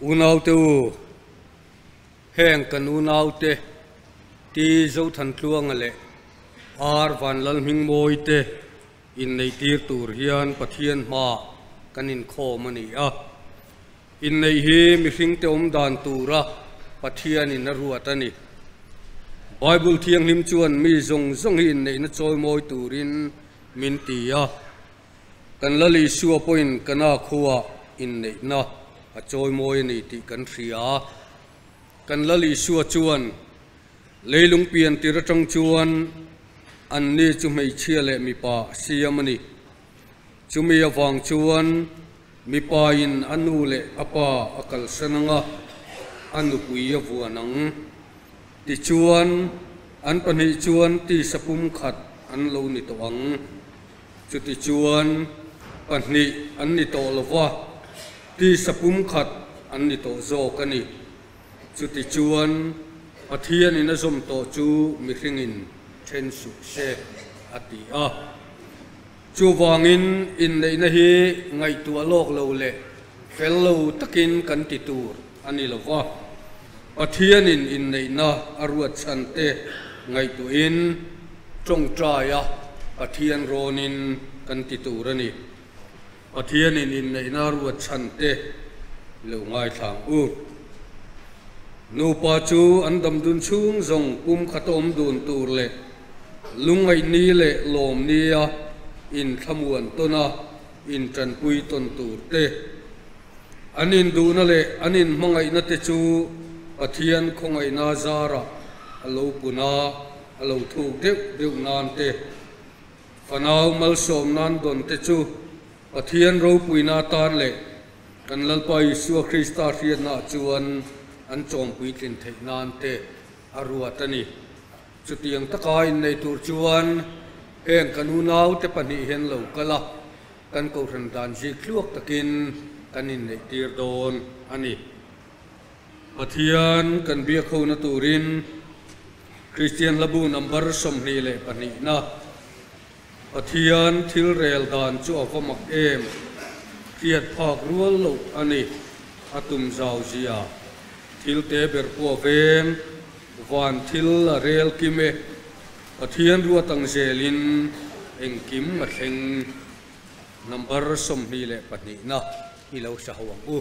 Unaute u, heng kan unaute T. Zothantluanga leh R. Vanlalhmingmawii te inneihtir tur hian Pathian hmaah kan inkhawm a ni a. Inneih hi mihringte awm dan tura Pathianin a ruat a ni. Bible Thianghlim chuan mi zawng zawng hi inneihna chawimawi turin min ti a. Kan Lal Isua pawhin Kana khuaah inneihna a chawimawi a ni tih kan hria. Kan Lal Isua chuan leilung pian tir atang chuan anni chu hmeichhia leh mipa a siam a ni. Chumi avang chuan mipain a nu leh a pa a kalsan ang a, a nupui a vuan ang. Tichuan, an pahnih chuan tisa pumkhat an lo ni tawh ang. Chutichuan, pahnih an ni tawh lo va, tisa pumkhat an ni tawh zawk a ni. Chutichuan, Pathianin a zawm tawh chu mihringin then suh se, a ti a. Chuvangin, inneihna hi ngaihtuah lawk lo leh fel lo takin kan ti tur a ni lo va. Pathianin inneihna a ruat chhan te ngaihtuahin tawngtaia Pathian rawnin kan ti tur a ni. Pathianin inneihna a ruat chhan te lo ngaithla ang u. Nupa chu an dam dun chhung zawng pum khat awm dun tur leh lungngaihni leh lawmnia inthlamuan tawn a intanpui tawn tur te. An induhna leh an inhmangaihna te chu Pathian khawngaihna zarah a lo pun a, a lo thuk deuh deuh nan te, fanau malsawm nan dawn te chu Pathian ropuina atan leh kan Lalpa Isua Krista hriatnaah chuan an chawmpuitlin theih nan te a ruat a ni. Chutiang taka innei tur chuan heng kan unaute pahnih hian lo kal a, Kan kohhran dan zik tluak takin kan inneihtir dawn a ni. Pathian kan biak hona turin Kristian Hlabu number 22 na Pathian thil rel dan chu a va mak em, hriat phak rual loh a ni, a tum zau zia. Thil te ber pawh a veng, van thil a rel kim e. Pathian ruat ang zelin engkim a thleng. Number 22 na i lo hre ho ang u.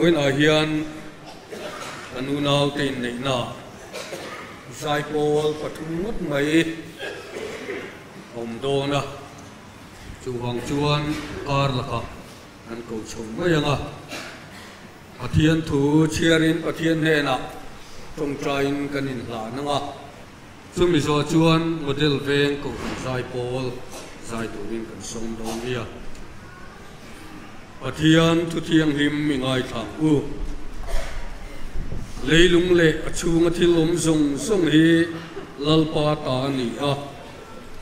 Vawiinah hian kan unaute inneihna zaipawl pathum ngawt mai a awm dawn a, chuvang chuan kar lakah kan ko chho mai ang a. Pathian thu chhiarin Pathian hnenah tawngtaiin kan inhlan ang a. Chumi zawh chuan model veng kohhran zaipawl zai turin kan sawm dawn nia. Pathian thu thianghlim mi ngaithla ang u. Leilung leh a chhunga thil awm zawng zawng hi Lalpa ta a ni a,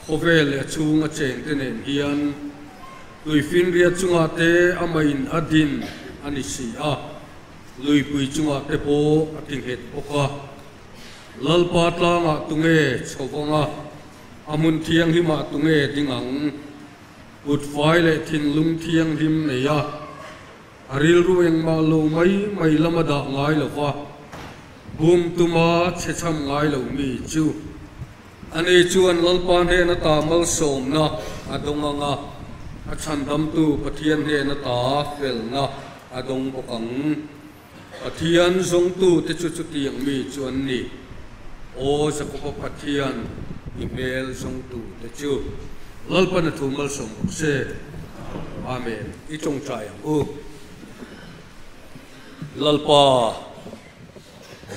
khawvel leh a chhunga chengte nen hian tuifinriat chungah te amahin a din a ni si a, luipui chungah te pawh a ti nghet bawk a. Lalpa tlangah tunge chho vang a, a hmun thianghlimah tunge ding ang? Kut fai leh thinlung thianghlim nei a, a rilru engmah lo mai mai lama dah ngai lo va, bum tuma chhe chham ngai lo mi chu. Ani chuan Lalpa hnen ata malsawmna a dawng ang a, a chhandamtu Pathian hnen ata felna a dawng bawk ang. Pathian zawngtute chu chutiang mi chu an ni. Aw Jakoba Pathian, i hmel zawngtute chu Lalpan a thu malsawm bawk se. Amen. I tawngtai ang u. Lalpa,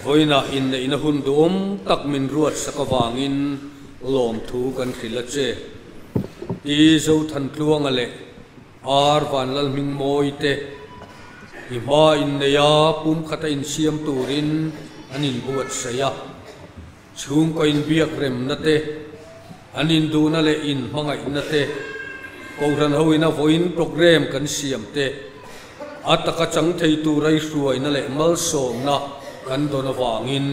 vawiinah inneihna hun duhawm tak min ruatsak avangin lawmthu kan hrilh a che. Pi Zothantluanga leh Ar Vanlalhmingmawi te i hma innei a, pumkhata insiam turin an inbuatsaih a. Chhungkaw inbiak remna te, an induhna leh inhmangaihna te, Kohhran hoin a vawiin programme kan siam te, a taka chang thei tura i hruaina leh malsawmna kan dawn avangin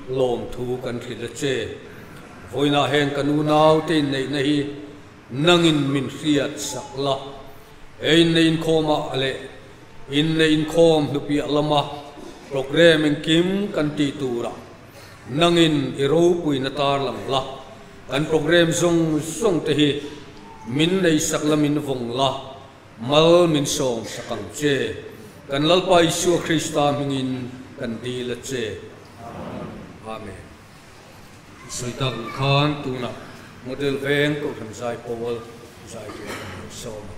lawmthu kan hrilh a che. Vawiinah heng kan unaute inneihna hi Nangin min hriat sak la, he inneih inkhawmah leh inneih inkhawm hnupiah lama programme engkim kan tih turah nangin i ropuina tarlang la, kan programme zawng zawng te hi min nei sak la min vawng la, mal min sawm sak ang che. Kan Lalpa Isua Krista hmingin kan dil a che. Amen. Sawi tak ang khan tunah model veng Kohhran zai pawl zai tur kan lo sawm a.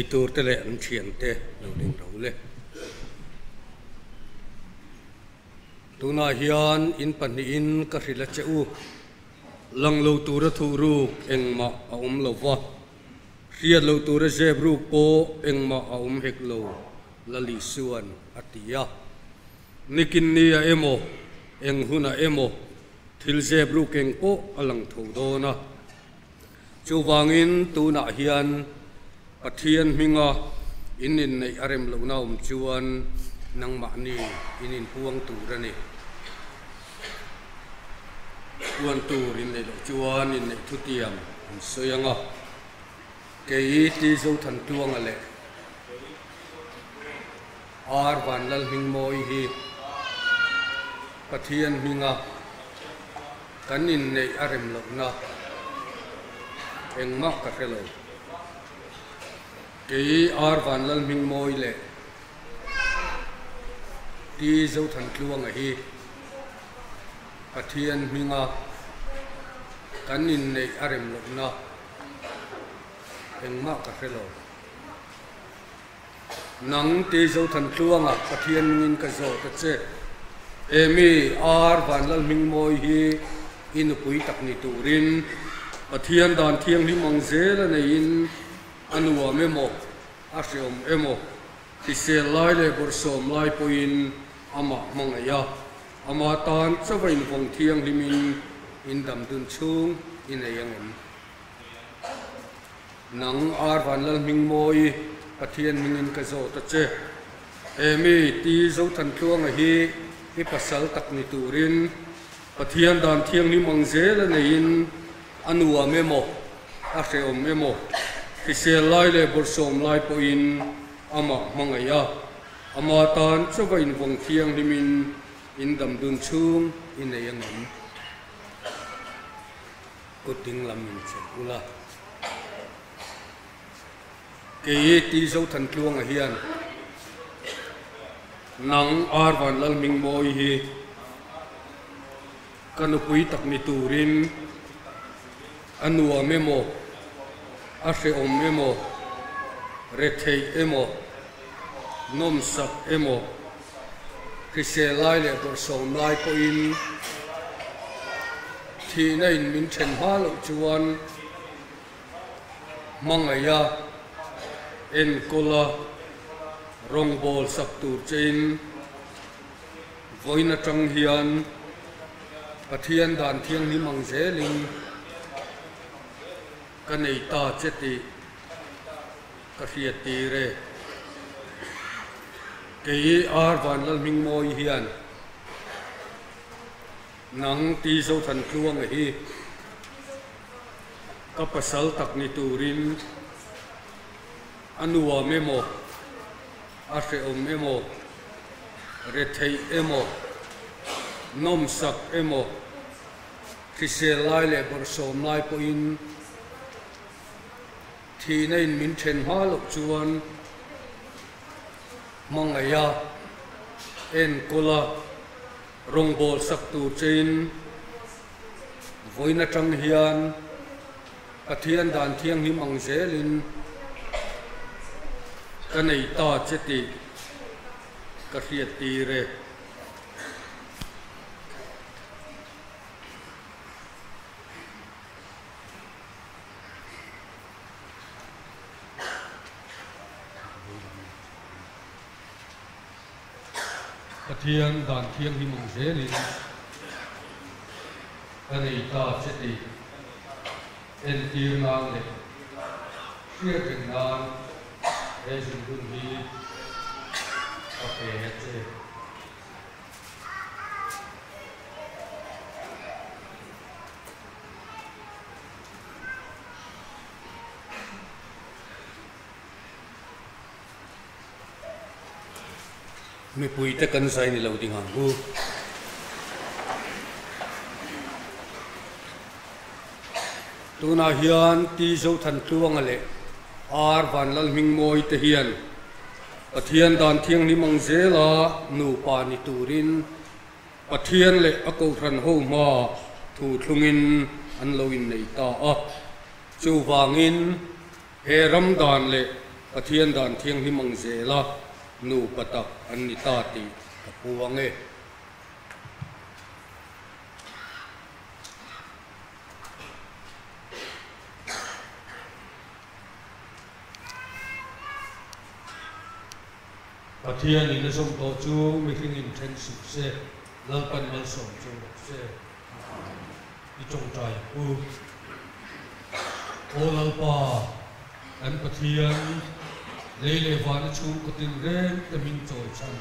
Innei turte leh an thiante lo ding ro le. Tunah hian in pahnihin ka hrilh a che u. Lang lo tura thuh ruk engmah a awm lo va, hriat loh tura zep ruk pawh engmah a awm hek lo, Lalisuan a ti a. Nikin nia emaw, eng hunah emaw thil zep ruk eng pawh a lang tho dawn a. Chuvangin tunah hian Pathian hminga in inneih a rem lohna awm chuan nangmahni in inpuang tur a ni. Puan tur inneih loh chuan inneih thutiam an sawi ang a, kei Ti Zothantluanga leh Ar Vanlalhmingmawi hi Pathian hminga Kan inneih a rem lohna engmah ka hre lo. Kei Ar Vanlalhmingmawi leh Pi Zothantluanga hi Pathian hminga kan inneih a rem lohna engmah ka hre lo. Nang Ti Zothantluanga Pathian mingin ka zawt a che. Amy R Vanlalhmingmawi hi i nupui tak ni turin Pathian dan thianghlim ang zel a neiin a nuam emaw, a hreawm emaw, hrisel lai leh bawrhsawm lai pawhin amah hmangaih a, ama tan chauha invawng thianghlimin indam dun chhung i nei ang em? Nang Ar Vanlalhmingmawi Pathian hmingin ka zawt a che. Amy Ti Zothantluanga hi i pasal tak ni turin Pathian dan thianghlim ang zel a neiin a nuam emaw, a hrehawm emaw, hrisel lai leh bawrhsawm lai pawhin amah hmangaih a, ama tan chauha invawng thianghlimin indam dun chhung i nei ang em? Kut ding lam in chelh ula. Kei Ti Zothantluanga hian nang Ar Vanlalhmingmawi hi ka nupui tak ni turin a nuam emaw, a hrehawm emaw, retheih emaw, nawmsak emaw, Hrisel lai leh bawrhsawm lai pawhin thihna in min then hma loh chuan hmangaih a, enkawl a, rawngbâwl sak tur chein vawiin atang hian Pathian dan thianghlim ang zelin ka nei ta che tih Ka hriat tir e. Kei Ar Vanlalhmingmawi hian nang Ti Zothantluanga hi ka pasal tak ni turin a nuam emaw, a hrehawm emaw, retheih emaw, nawmsak emaw, hrisel lai leh bawrhsawm lai pawhin Thihna in min then hma loh chuan hmangaih a, enkawl a, rawngbâwl sak tur chein vawiin atang hian Pathian dan thianghlim ang zelin ka nei ta che tih ka hriat tir e. Pathian dan thianghlim ang zelin ka nei ta che tih entir nan leh hriat reng nan he zungbun hi ka pe a che. Mipuite kan zai ni lo ding ang u. Tunah hian Ti Zothantluanga leh Ar Vanlalhmingmawi te hian Pathian dan thianghlim ang zela nupa ni turin Pathian leh a Kohhran ho hma thu thlungin an lo innei ta a. Chuvangin he ram dan leh. Pathian dan thianghlim ang zela nupa tak an ni ta tih ka puang e. Pathian in a zawm tawh chu mihring in then suh se, Lalpan malsawm chu rawh se. I tawngtai ang u. Aw Lalpa, kan Pathian, lei leh vana chhungkaw tinreng te min chawi chhan.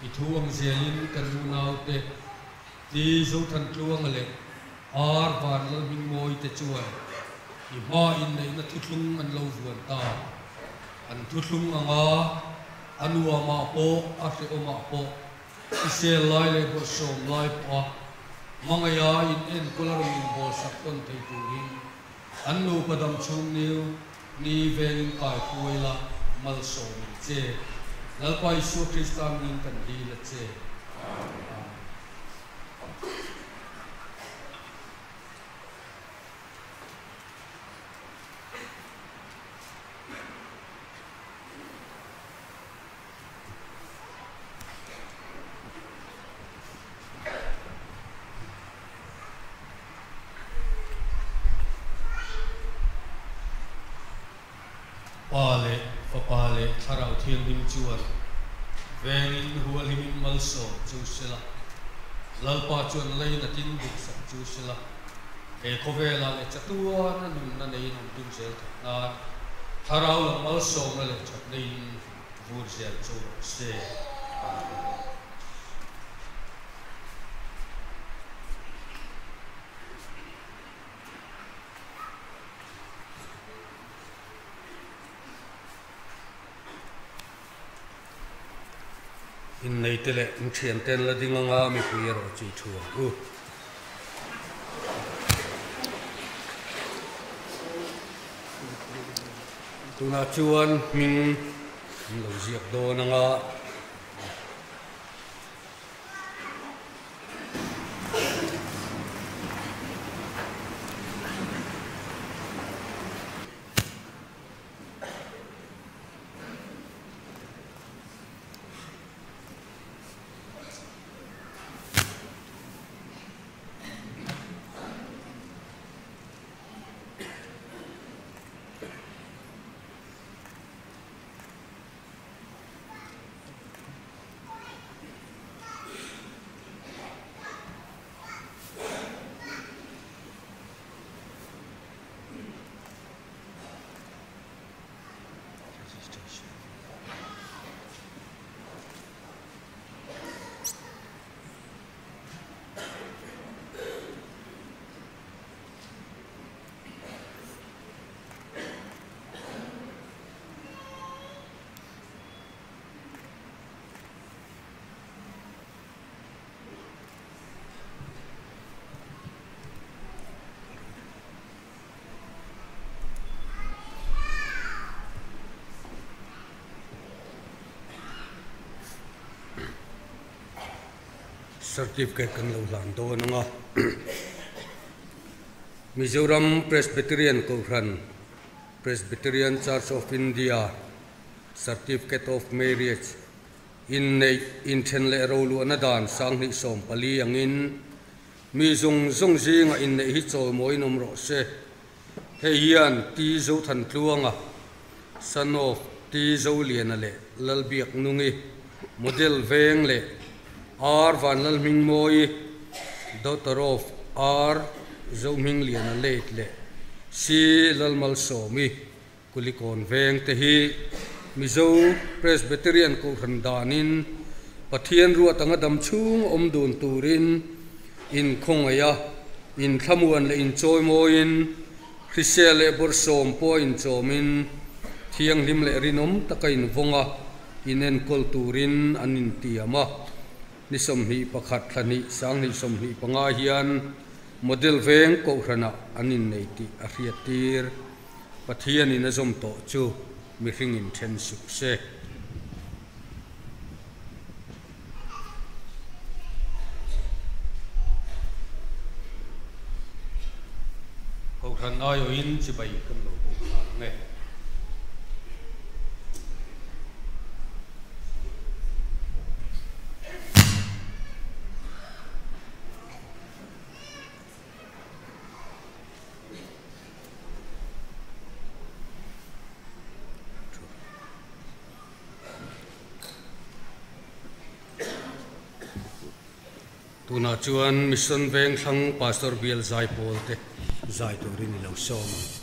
I thu ang zelin kan unaute Ti Zothantluanga leh Ar Vanlalhmingmawi te chuan i hma inneihna thuthlung an lo vuan ta. An thuthlung anga a nuamah pawh a hrehawmah pawh i sel lai leh bawlhsawm lai pawha hmangaiha in enkawl a rawn inbawlsak tawn thei turin an nupa dam chhung niu ni vengin kai hruai la malsawm ang che. Lalpa Isua Krista mingin kan dil a che. Amen. Pa leh Fapa leh Thlarau Thianghlim chuan vengin hualhimin malsawm chu sela, Lalpa chuan leinatin duhsak chu sela, he khawvelah leh chatuana nunna neiin awm dun zel theih nan Thlarau lam malsawmna leh thatna in vur zel chu rawh se. Amen. Inneite leh in thianten la ding anga mipui erawh chu i thu ang u. Tunah chuan hming an lo ziak dawn anga. Certificate kan lo hlan dawn ang a. Mizoram Presbyterian Kohhran, Presbyterian Church of India, Certificate of Marriage, Inneih, inthen leh roluahna dan 2014 angin mi zawng zawng zingah inneih hi chawimawiin awm rawh se. Hei hian T. Zothantluanga, son of T. Zoliana leh Lalbiaknungi, Model Veng leh R. Vanlalhmingmawii, daughter of R. Zohmingliana late leh C. Lalmalsawmi, Kulikawn veng te hi Mizo Presbyterian Kohhran danin Pathian ruat anga dam chhung awm dun turin inkhawngaih a, inthlamuan leh inchawimawiin, hrisel leh bawrhsawm pawh a inchawmin, thianghlim leh rinawm taka invawng a, inenkawl turin an intiam a. Ni 21 thla hnih 2025 hian Model Veng Kohhranah an innei tih a hriattir. Pathianin a zawm tawh chu mihringin then suh se. Kohhran aiawhin chibai kan lo buk nghal ang e. Tunah chuan Mission Vengthlang Pastor Bial Zaipawl te zai turin i lo sawm ang.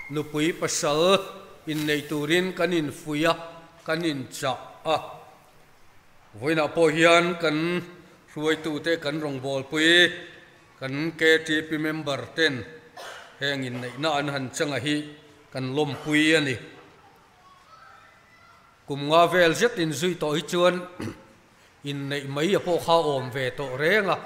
Nupui pasal innei turin kan infuih a, kan inchah a. Vawiinah pawh hian kan hruaitute kan rawngbawlpui kan KTP member ten heng inneihna an han changa hi kan lawmpui a ni. Kum nga vel zet inzui tawh hi chuan inneih mai a pawh kha awm ve tawh reng a.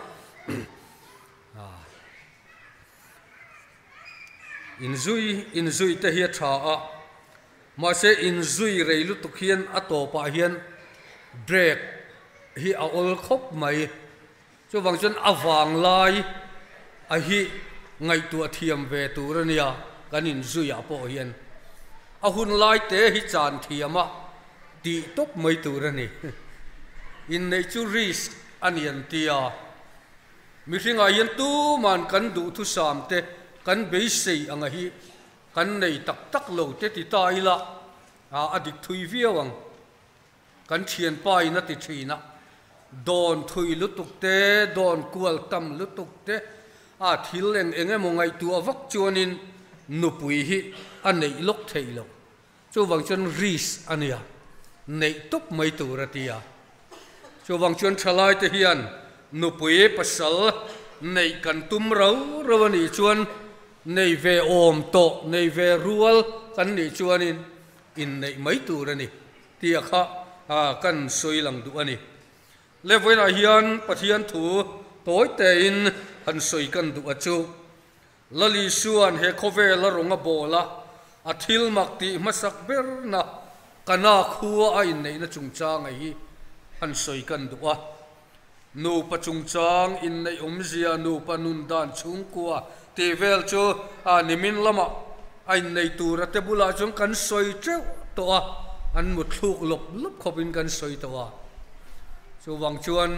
Inzui inzui te hi a tha a, mahse inzui rei lutuk hian a tawpah hian break hi a awl khawp mai. Chuvang chuan a vanglai a hi ngaihtuah thiam ve tur a nia kan inzuiah pawh hian a hun lai te hi chan thiam a tih tawp mai tur a ni. Inneih chu risk a ni an ti a. Mihringah hian tuman kan duhthusam te kan beisei anga hi kan nei tak tak lo te ti ta ila a dik thui viau ang. Kan thianpa in a ti thin a, dawn thui lutuk te, dawn kual tam lutuk te, a thil eng eng emaw ngaihtuah vak chuanin nupui hi a neih lawk theih loh. Chuvang chuan risk a nia, neih tawp mai tur a ti a. Chuvang chuan thalai te hian nupui pasal neih kan tum rau rau a nih chuan nei ve awm tawh, nei ve rual kan nih chuanin inneih mai tur a ni tia kha kan sawi lang duh a ni. Levawilah hian Pathian thu tawi tein han sawi kan duh a chu. Lali Suan he khawvel a rawng a bawl a, a thil mak tih hmasak berna Kana khua a inneihna chungchanga hi han sawi kan duh a. Nupa chungchang inneih awmzia nupa nun dan chhungkua tih vel chu a nimin lamah a innei tura te bulah chuan kan sawi teuh tawh a, an mutthluk lawp lawp khawpin kan sawi tawh a. Chuvang chuan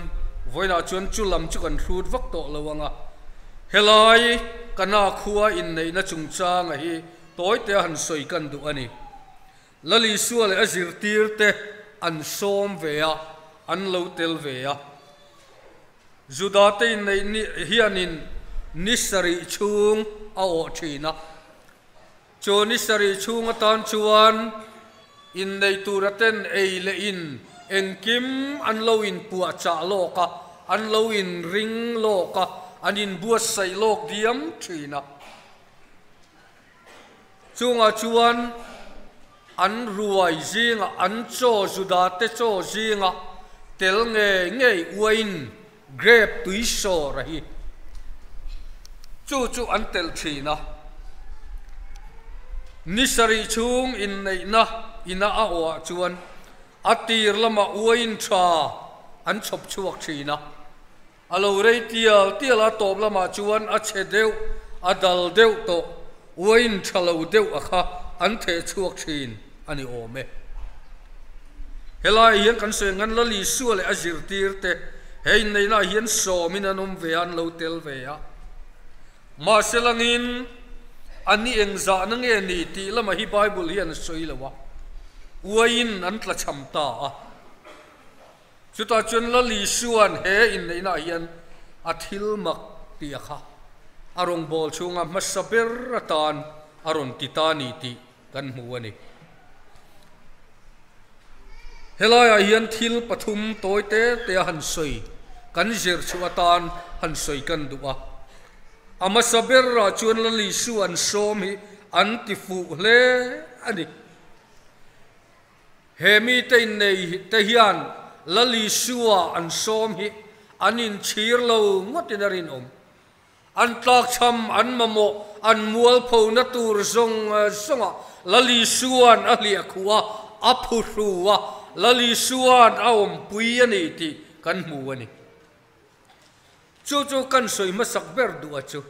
vawiinah chuan chu lam chu kan hrut vak tawh lo ang a, helai Kana khua inneihna chungchanga hi tawitea han sawi kan duh a ni. Lalisua leh a zirtirte an sawm ve a, an lo tel ve a. Judate inneih hianin ni sarih chhung a awh thin a. Chu ni sarih chhung atan chuan innei tura ten ei leh in engkim an lo inpuahchah lawk a, an lo inring lawk a, an inbuatsaih lawk diam thin a. Chungah chuan an ruai zingah, an chaw Judate chaw zinga tel ngei ngei uain Grape tui sawr a hi chu chu an telh thin a, ni sarih chhung inneihna ina a awh ah chuan a tir lamah uain tha an chhawp chhuak thin a, a lo rei tial tial a tawp lamah chuan a chhe deuh, a dal deuh tawh, uain tha lo deuh a kha an theh chhuak thin a ni awm e. Helaiah hian kan sawi ngan Lal Isua leh a zirtirte he inneihnaah hian sawmin an awm ve a, an lo tel ve a. Mahse langin a ni engzahna nge ni tih lamah hi Bible hian a sawi lo a, uaiin an tlachham ta a. Chutah chuan Lal Isua'n he inneihnaah hian a thil mak tih a kha a rawngbâwl chhunga hmasa ber atan a rawn ti ta ni tih kan hmu a ni. Helaiah hian thil pathum tawi te te a han sawi, kan zir chhuah atan han sawi kan duh a. A hmasa berah chuan Lal Isu an sawm hi an ti fuh hle a ni. He mite innei te hian Lal Isua an sawm hi an inchhir lo ngawtin a rinawm. An tlakchham, an mamawh, an mualphona tur zawng zawngah Lal Isua'n a hliah khuh a, a phuhru a, Lal Isua'n a awmpui a ni tih kan hmu a ni. Chu chu kan sawi hmasak ber duh a chu.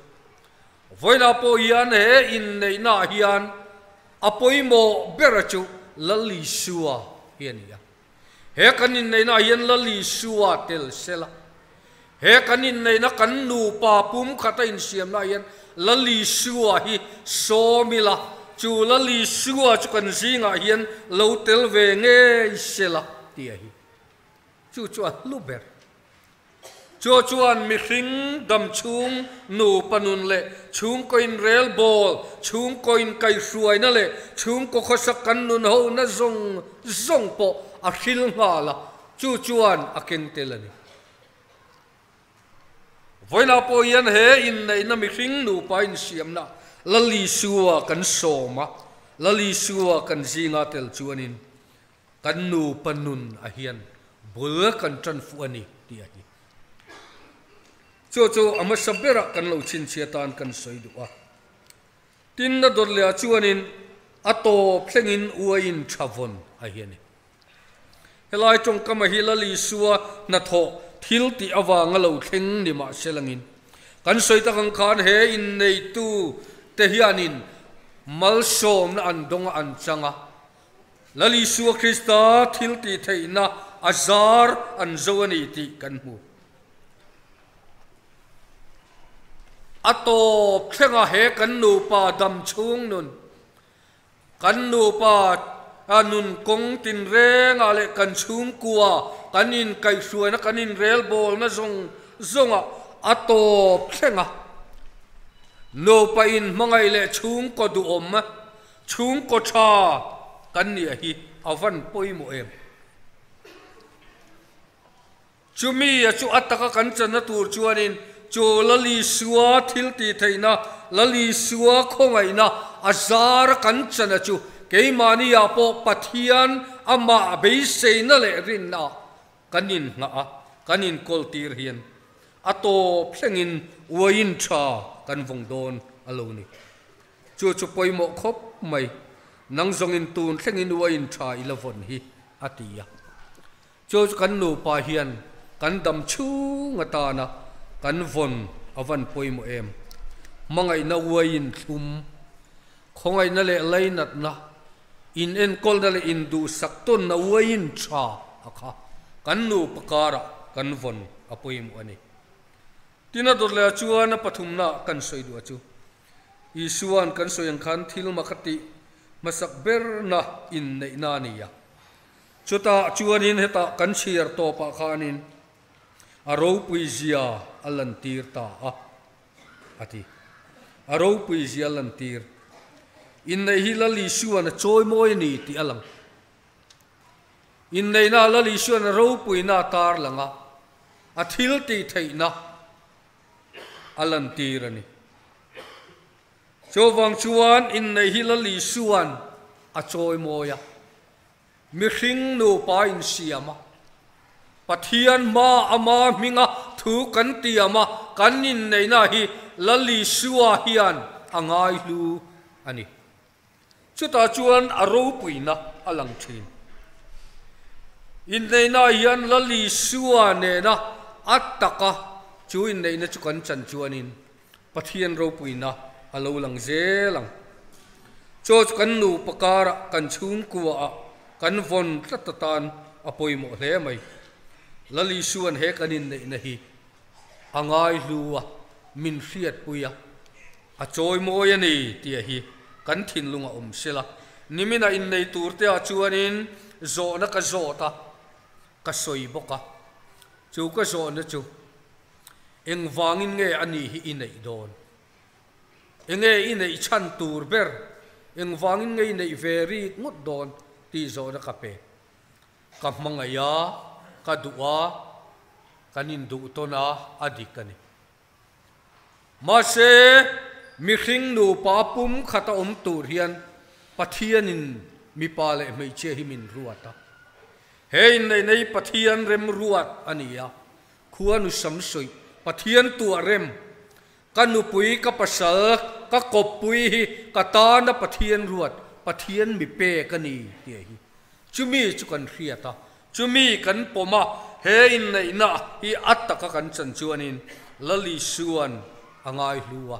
Vawiinah pawh hian he inneihnaah hian a pawimawh ber a chu Lal Isua hi a ni a. He kan inneihnaah hian Lal Isua tel sela, he kan inneihna kan nupa pum khata insiamnaah hian Lal Isua hi sawm ila, chu Lal Isua chu kan zingah hian lo tel ve ngei sela tih a hi. Chu chu a hlu ber. Chu chuan mihring dam chhung nupa nun leh chhungkaw inrel bawl, chhungkaw inkaihhruaina leh chhungkaw khawsak kan nun hona zawng zawng pawh a hril nghal a, chu chuan a keng tel a ni. Vawiinah pawh hian he inneihna mihring nupa insiamna Lal Isua kan sawm a, Lal Isua kan zinga tel chuanin Kan nupa nun ah hian bul kan tan fuh a ni tih a hi. Chu chu a hmasa berah kan lo chhinchhiat tan kan sawi duh a. Tin na dawt leh ah chuanin a tawp thlengin uaiin tha vawn a hi a ni. Helai tawngkam a hi Lal Isua hnathawh thil tih avanga lo thleng ni mah se langin kan sawi tak ang khan he inneitu te hianin malsawmna an dawng a an chang a. Lal Isua Krista thil tih theihna a zar an zo a ni tih kan hmu. A tawp thlenga he kan nupa dam chhung nun, kan nupa nun kawng tinrengah leh kan chhungkua kan inkaihhruaina kan inrelbawlna zawng zawngah a tawp thlenga nupa inhmangaih leh chhungkaw duhawm, chhungkaw tha kan nih hi a van pawimawh em? Chumi a chu a taka kan channa tur chuanin chu Lalisua thil tih theihna, Lalisua khawngaihna a zara kan chana chu keimahniah pawh Pathian amah beiseina leh rinna kan inngah a, kan inkawltir hian a tawp thlengin uaiin tha kan vawng dawn a lo ni. Chu chu pawimawh khawp mai, nang zawngin tun thlengin uaiin tha i la vawn hi, a ti a. Chu chu kan nupa hian kan dam chhung atana kan vawn a van pawimawh em? Hmangaihna uaiin thlum, khawngaihna leh lainatna, inenkawlna leh induhsak tawnna uaiin tha a kha kan nupa karah kan vawn a pawimawh a ni. Tin a dawt leh ah chuan a pathumna kan sawi duh a chu Isua'n kan sawi ang khan thil makha tih hmasak berna inneihna a ni a. Chutah chuanin hetah kan chhiar tawpah khanin a ropui zia a lantir ta a, a ti. A ropui zia a lantir. Inneih hi Lal Isuan a chawimawi a ni tih a lang. Inneihna Lal Isuan a ropuina a tarlang a, a thil tih theihna a lantir a ni. Chuvang chuan inneih hi Lal Isuan a chawimawi a. Mihring nupa insiam a, Pathian hma ama hminga thu kan tiam a, kan inneihna hi Lal Isua hian a ngaihlu a ni. Chutah chuan a ropuina a lang thin. Inneihna hian Lal Isua nena a taka chu inneihna chu kan chan chuanin Pathian ropuina a lo lang zel ang. Chaw chu kan nupa karah kan chhungkuaah kan vawn tlat atan a pawimawh hle mai. Lal Isua'n he kan inneihna hi a ngaihlu a, min hriatpui a, a chawimawi a ni tih hi kan thinlung a awm sela. Niminah innei turte ah chuanin zawhna ka zawt a, ka sawi bawk a. Chu ka zawhna chu Engvangin nge a nih hi i neih dawn? Enge i neih chhan tur ber? Engvangin nge i neih ve rik ngawt dawn? tih zawhna ka pe. Ka hmangaih a, ka duh a, kan induh tawn a, a dik a ni. Mahse, mihring nupa pum khata awm tur hian Pathianin mipa leh hmeichhia hi min ruat a. He inneihna hi Pathian remruat a ni a, Khuanu Samsuih, Pathian tuah rem, ka nupui, ka pasal, ka kawppui hi ka tana Pathian ruat, Pathian mi pek a ni tih hi chumi chu kan hriat a, chumi kan pawm a, he inneihna hi a taka kan chan chuanin Lal Isua'n a ngaihlu a,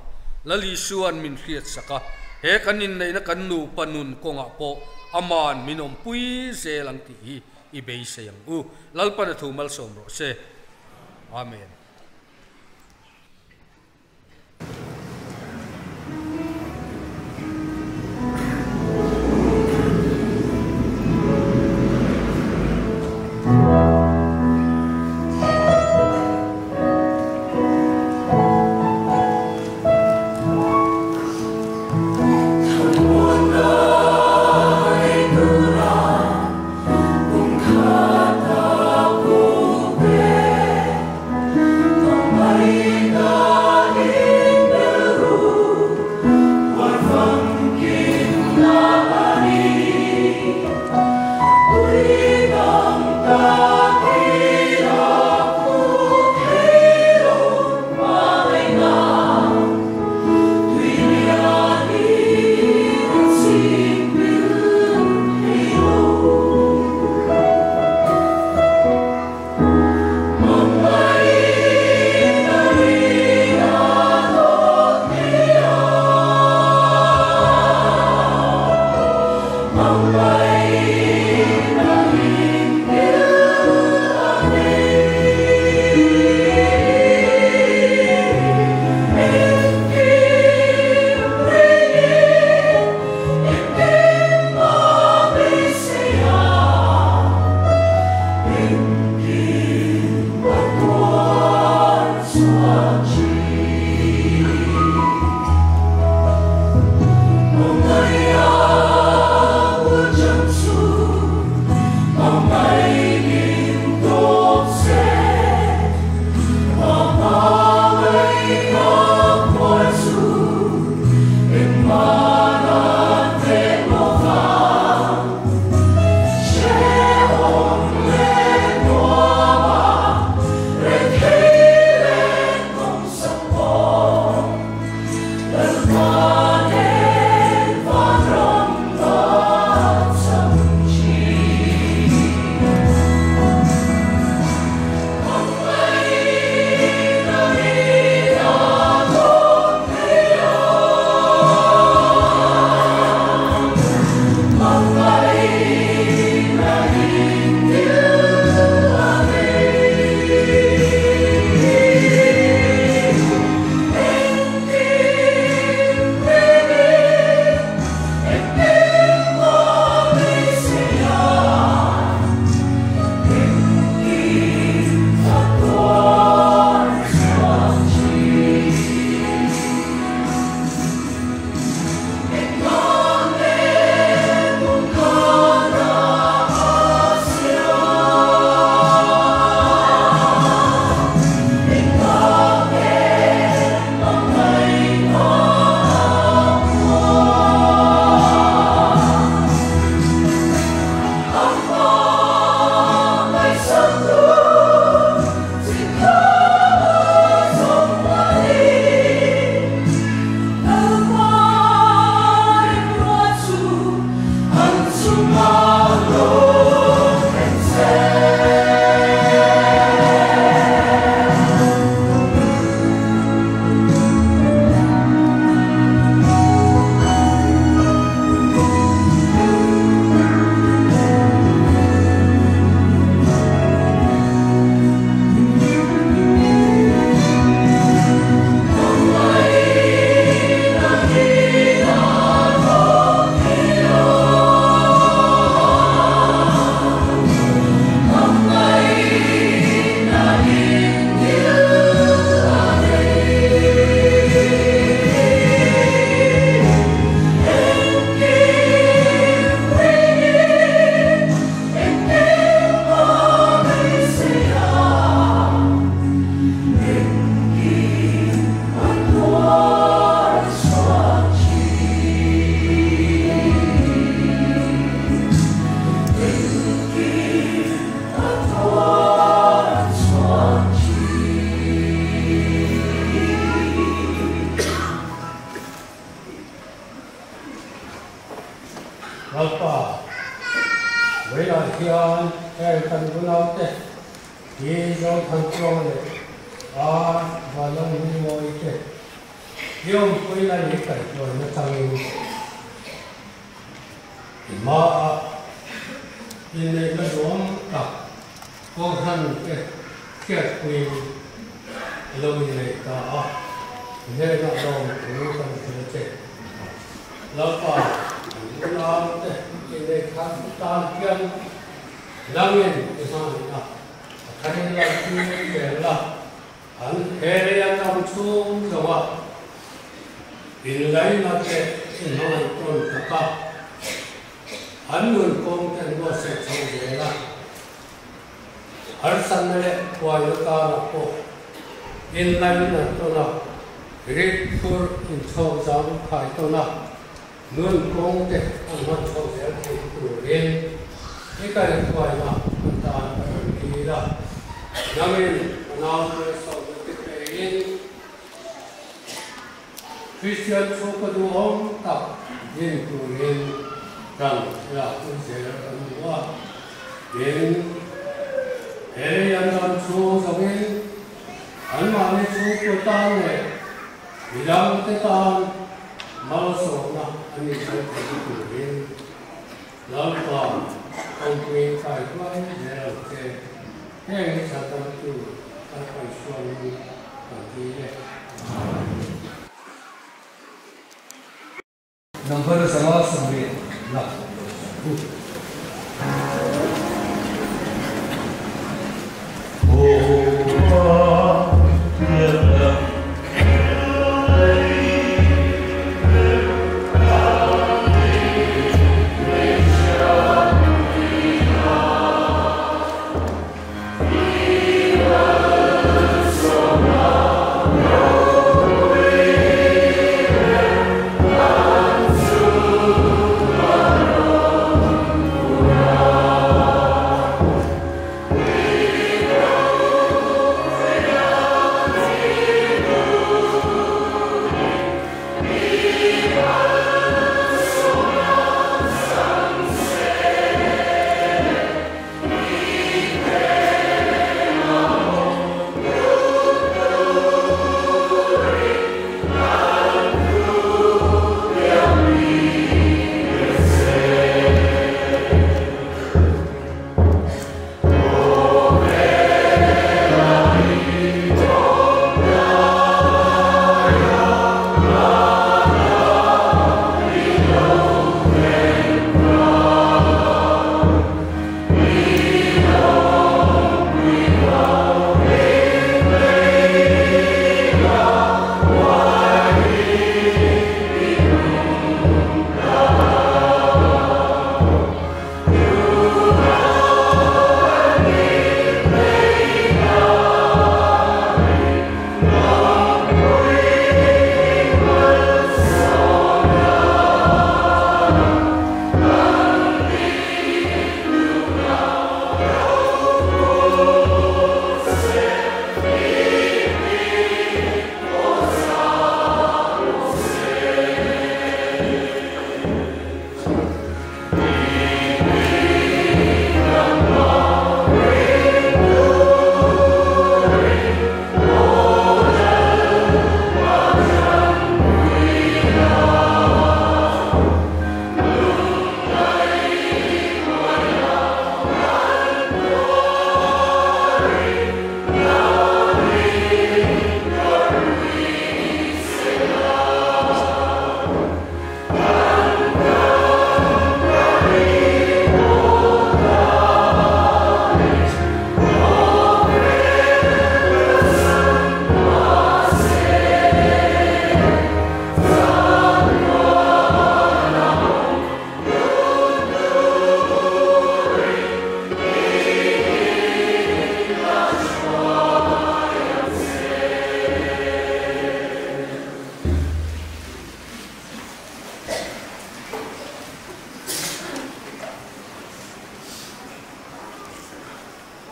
Lal Isua'n min hriatsak a, he kan inneihna kan nupa nun kawngah pawh Ama'n min awmpui zel ang tih hi i beisei ang u. Lalpan a thu malsawm rawh se. Amen. Hian heng kan unaute hi Zothantluanga leh R Vanlalhmingmawii te i awmpuina leh i kaihhruaina changin i hmaah inneihna duhawm tak Kohhran te hriatpuiin a lo inneih ta a, hnenah lawmthu kan hrilh a che. Lalpa, kan unaute inneih thar tan hian nangin i hmangaih a, a tharin laltir zel la, an he an ram chhung zawng a, inlainat leh inhmangaih tawn taka an nun kawng te an buatsaih chho zel a. Harsatna leh huaina karah pawh inlainat tawn a, rit phur inchhawk zang khai tawn a, nun kawng te an hman chho zel thei turin i kaihhruaina an tan a rawn dil a. Nangin a naute sawmna te peiin Kristian chhungkaw duhawm tak din turin ṭan lak pui zel kan duh a. Tin, he lei an ram chhung zawngin anmahni chhungkaw tan leh midangte tan malsawmna a nih zel theihna turin Lalpa awmpui kai huai zel ang che. Heng hi chhandamtu kan kaihhruaiin kan ti e. Number 520 na.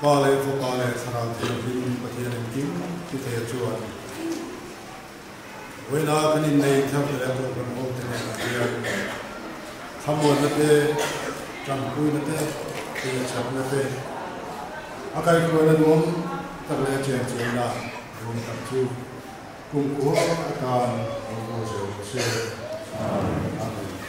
Pa leh Fapa leh Thlarau Thianghlim Pathian engkim ti thei chuan vawiina kan innei thar leh tawh kan ho te nen ah hian thlamuanna te, tanpuina te, Tih chakna te, a kaihhruaina duhawm tak leh a chenchilhna duhawm tak chu kumkhua atan lo bo zel rawh se. Amen.